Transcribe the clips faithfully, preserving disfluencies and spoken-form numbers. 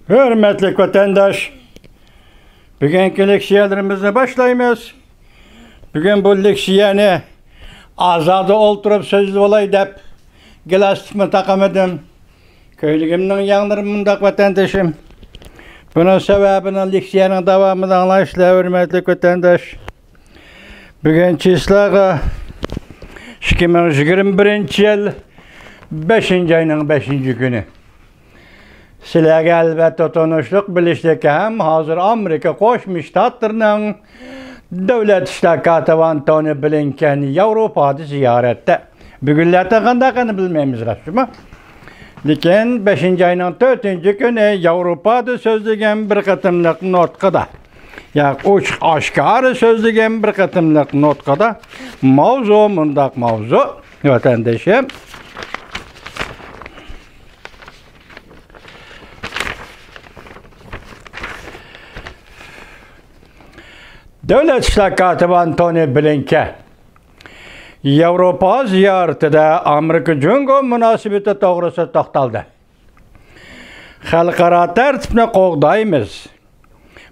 ھۆرمەتلىك ۋەتەنداش، بۈگۈنكى لېكسىيەلىرىمىزنى باشلايمىز. بۈگۈن بۇ لېكسىيەنى ئازادە ئولتۇرۇپ سۆزلىۋالاي دەپ گىلاستىكمۇ تاقىمىدىم. كۆيلىكىمنىڭ ياڭلىرى مۇنداق، ۋەتەندىشىم. بۇنىڭ سەۋەبىنى لېكسىيەنىڭ داۋامىدا ئاڭلايسىلەر، ھۆرمەتلىك ۋەتەنداش. بۈگۈن چىسلاغا ئىككى مىڭ يىگىرمە بىرىنچى يىل بەشىنچى ئاينىڭ بەشىنچى كۈنى. سىلەرگە ئەلۋەتتە تونۇشلۇق، بىلىشلىك ھەم ھازىر ئامېرىكا قوشما شتاتلىرىنىڭ دۆلەت ئىشلار كاتىپى ئانتونى بلىنكېن ياۋروپادا زىيارەتتە. بۈگۈنلەردە قانداق ئەنە بىلمەيمىز راستمۇ؟ لېكىن بەشىنچى ئاينىڭ تۆتىنچى كۈنى ياۋروپادا سۆزلىگەن بىر قېتىملىق نۇتقىدا، ياق، ئوچۇق ئاشكارا سۆزلىگەن بىر قېتىملىق نۇتقىدا ماۋزۇ مۇنداق ماۋزۇ، ۋەتەندىشىم. دۆلەت ئىشلار كاتىپى ئانتونى بلىنكېن ياۋروپا زىيارىتىدە ئامېرىكا جۇڭگو مۇناسىۋىتى توغرىسىدا توختالدى. خەلقئارا تەرتىپنى قوغدايمىز.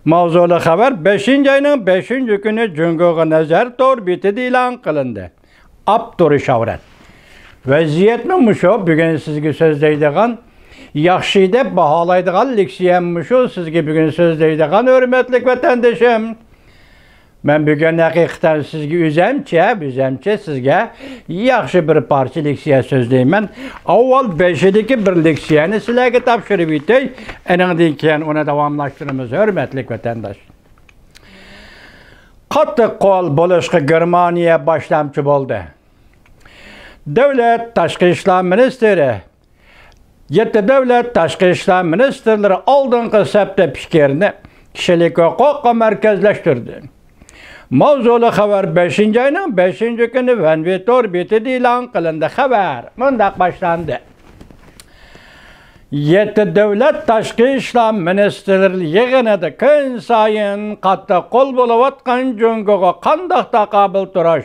ماۋزۇلۇق خەۋەر بەشىنچى ئاينىڭ بەشىنچى كۈنى جۇڭگوغا نەزەر تور بېتىدە ئېلان قىلىندى. ئاپتورى شاۋرەت. ۋەزىيەتمۇ مۇشۇ. بۈگۈن سىزگە سۆزلەيدىغان، ياخشى دەپ باھالايدىغان لېكسىيەم مۇشۇ. سىزگە بۈگۈن سۆزلەيدىغان، ھۆرمەتلىك ۋەتەندىشىم، مەن بۈگۈن ھەقىقەتەن سىزگە ئۆزەمچە، ئۆزەمچە سىزگە ياخشى بىر پارچە لېكسىيە سۆزلەيمەن. ئاۋۋال بېشىدىكى بىر لېكسىيەنى سىلەرگە تاپشۇرۇپ ئۆتەي، ئېنىڭدىن كېيىن ئۇنى داۋاملاشتۇرىمىز، ھۆرمەتلىك ۋەتەنداش. قاتتىق قول بولۇشقا گېرمانىيە باشلامچى بولدى. دۆلەت تاشقى ئىشلار مىنىستىرى، يەتتە دۆلەت تاشقى ئىشلار مىنىستىرلىرى ئالدىنقى سەپتە پىكىرنى كىشىلىك ھوقۇققا مەركەزلەشتۈردى. ماۋزۇلۇق خەۋەر بەشىنچى ئاينىڭ بەشىنچى كۈنى ۋەنۋى تور بېتىدە ئېلان قىلىندى. خەۋەر مۇنداق باشلاندى. يەتتە دۆلەت تاشقى ئىشلار مىنىستىرلىرى يىغىنىدا كۈنسايىن قاتتىق قول بولۇۋاتقان جۇڭگوغا قانداق تاقابىل تۇرۇش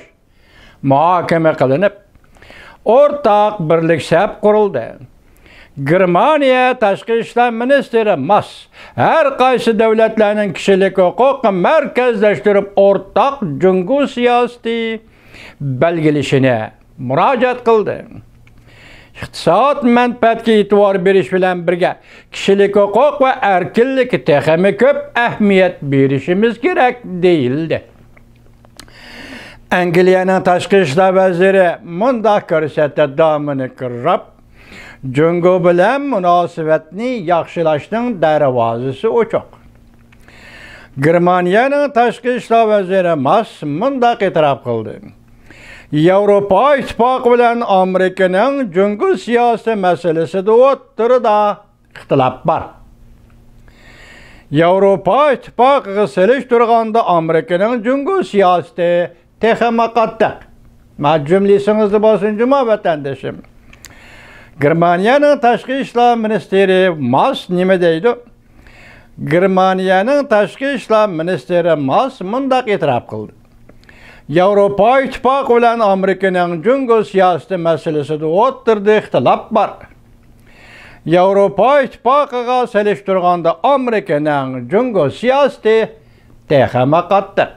مۇھاكىمە قىلىنىپ، ئورتاق بىرلىك سەپ قۇرۇلدى. گېرمانىيە تاشقى ئىشلار مىنىستىرى ماس ھەر قايسى دۆلەتلەرنىڭ كىشىلىك ھوقۇققا مەركەزلەشتۈرۈپ ئورتاق جۇڭگو سىياسىتى بەلگىلىشىنى مۇراجىئەت قىلدى. ئىقتىساد مەنپەئەتكە ئېتىبار بېرىش بىلەن بىرگە، كىشىلىك ھوقۇق ۋە ئەركىنلىككە تېخىمۇ كۆپ ئەھمىيەت بېرىشىمىز كېرەك، دېيىلدى. ئەنگلىيەنىڭ تاشقى ئىشلار ۋەزىرى مۇنداق كۆرسەتتى، دامىنىك راب، جۇڭگو بىلەن مۇناسىۋەتنى ياخشىلاشنىڭ دەرۋازىسى ئوچۇق. گېرمانىيەنىڭ تاشقى ئىشلار ۋەزىرى ماس مۇنداق ئېتىراپ قىلدى، ياۋروپا ئىتتىپاقى بىلەن ئامېرىكىنىڭ جۇڭگو سىياسىتى مەسىلىسىدە ئوتتۇرىدا ئىختىلاپ بار. ياۋروپا ئىتتىپاقىغا سېلىشتۇرغاندا ئامېرىكىنىڭ جۇڭگو سىياسىتى تېخىمۇ قاتتىق. ما جۈملە ئېسىڭىزدە بولسۇن جۇما، ۋەتەندىشىم. گېرمانىيەنىڭ تاشقى ئىشلار مىنىستىرى ماس نېمە دەيدۇ؟ گېرمانىيەنىڭ تاشقى ئىشلار مىنىستىرى ماس مۇنداق ئېتىراپ قىلدى، ياۋروپا ئىتتىپاقى بىلەن ئامېرىكىنىڭ جۇڭگو سىياسىتى مەسىلىسىدە ئوتتۇرىدا ئىختىلاپ بار. ياۋروپا ئىتتىپاقىغا سېلىشتۇرغاندا ئامېرىكىنىڭ جۇڭگو سىياسىتى تېخىمۇ قاتتىق.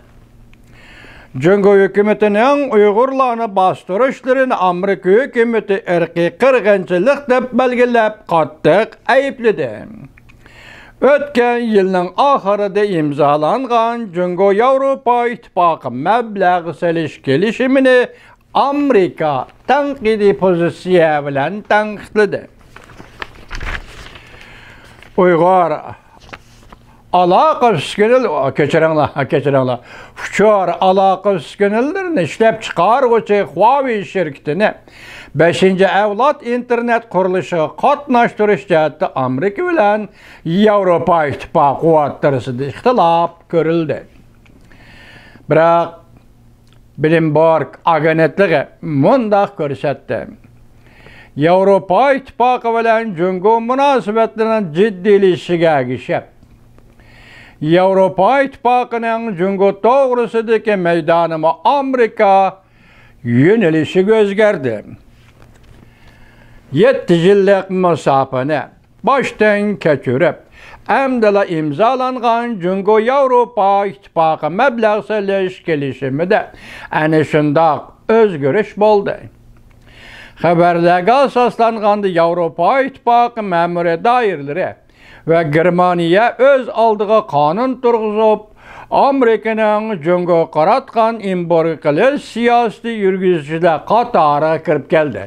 جۇڭگو ھۆكۈمىتىنىڭ ئۇيغۇرلارنى باستۇرۇشلىرىنى ئامېرىكا ھۆكۈمىتى ئىرقىي قىرغىنچىلىق دەپ بەلگىلەپ، قاتتىق ئەيىبلىدى. ئۆتكەن يىلنىڭ ئاخىرىدا ئىمزالانغان جۇڭگو ياۋروپا ئىتتىپاقى مەبلەغ سېلىش كېلىشىمىنى ئامېرىكا تەنقىدىي پوزىتسىيە بىلەن تەنقىدلىدى. ئۇيغۇر ئالاقە ئۈسكۈنىلىرى، كەچۈرۈڭلار، كەچۈرۈڭلار. ئۇچۇر ئالاقە ئۈسكۈنىلىرىنى ئىشلەپچىقارغۇچى خۇاۋېي شىركىتىنى بەشىنچى ئەۋلاد ئىنتېرنېت قۇرۇلۇشىغا قاتناشتۇرۇش جەھەتتە ئامېرىكا بىلەن ياۋروپا ئىتتىپاقى ئوتتۇرىسىدا ئىختىلاپ كۆرۈلدى. بىراق، بلومبېرگ ئاگېنتلىقى مۇنداق كۆرسەتتى، ياۋروپا ئىتتىپاقى بىلەن جۇڭگو مۇناسىۋەتلىرىنىڭ جىددىيلىشىشىگە ئەگىشىپ، ياۋروپا ئىتتىپاقىنىڭ جۇڭگو توغرىسىدىكى مەيدانىمۇ ئامېرىكا يۆنىلىشىگە ئۆزگەردى. يەتتە يىللىق مۇساپىنى باشتىن كەچۈرۈپ، ئەمدىلا ئىمزالانغان جۇڭگو ياۋروپا ئىتتىپاقى مەبلەغ سېلىش كېلىشىمىدە ئەنە شۇنداق ئۆزگىرىش بولدى. خەۋەرلەرگە ئاساسلانغاندا، ياۋروپا ئىتتىپاقى مەمۇرىي دائىرىلىرى ۋە گېرمانىيە ئۆز ئالدىغا قانۇن تۇرغۇزۇپ، ئامېرىكىنىڭ جۇڭگوغا قاراتقان ئېمبارگو قىلىش سىياسىتى يۈرگۈزۈشىدە قاتارىغا كىرىپ كەلدى.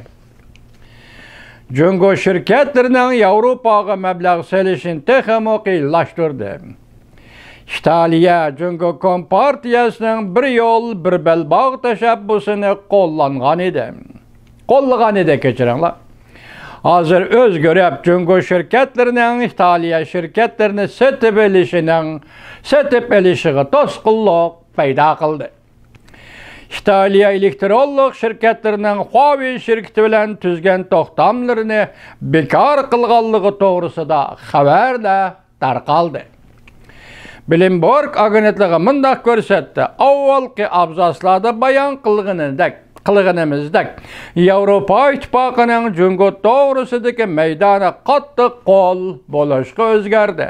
جۇڭگو شىركەتلىرىنىڭ ياۋروپاغا مەبلەغ سېلىشىنى تېخىمۇ قىيىنلاشتۇردى. ئىتالىيە جۇڭگو كومپارتىيەسىنىڭ بىر يول، بىر بەلباغ تەشەببۇسىنى قوللانغان ئىدى. قوللىغان ئىدى، كەچۈرۈڭلار. ھازىر ئۆزگىرىپ، جۇڭگو شىركەتلىرىنىڭ ئىتالىيە شىركەتلىرىنى سېتىپ ئېلىشىنىڭ، سېتىپ ئېلىشىغا توسقۇنلۇق پەيدا قىلدى. ئىتالىيە ئېلېكترونلۇق شىركەتلىرىنىڭ خۇاۋېي شىركىتى بىلەن تۈزگەن توختاملىرىنى بىكار قىلغانلىقى توغرىسىدا خەۋەرلەر تارقالدى. بلومبېرگ ئاگېنتلىقى مۇنداق كۆرسەتتى: ئاۋۋالقى ئابزاسلاردا بايان قىلغىنىدەك، قىلغىنىمىزدەك، ياۋروپا ئىتتىپاقىنىڭ جۇڭگو توغرىسىدىكى مەيدانى قاتتىق قول بولۇشقا ئۆزگەردى.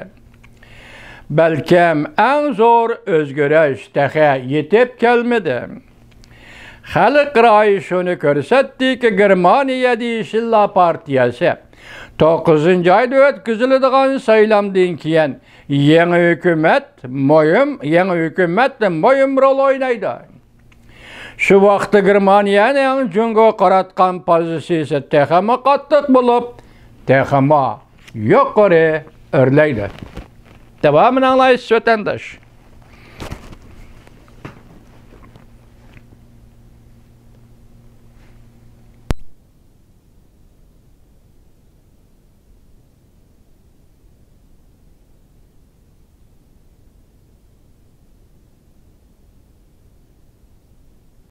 بەلكىم ئەڭ زور ئۆزگىرىش تېخى يېتىپ كەلمىدى. خەلق رايى شۇنى كۆرسەتتىكى، گېرمانىيەدە يېشىللار پارتىيەسى توققۇزىنچى ئايدا ئۆتكۈزۈلىدىغان سايلامدىن كېيىن يېڭى ھۆكۈمەت مۇھىم، يېڭى ھۆكۈمەتتە مۇھىم رول ئوينايدۇ. شۇ ۋاقىتتا گېرمانىيەنىڭ جۇڭگوغا قاراتقان پوزىتسىيىسى تېخىمۇ قاتتىق بولۇپ، تېخىمۇ يۇقىرى ئۆرلەيدۇ. داۋامىنى ئاڭلايسىز، ۋەتەنداش.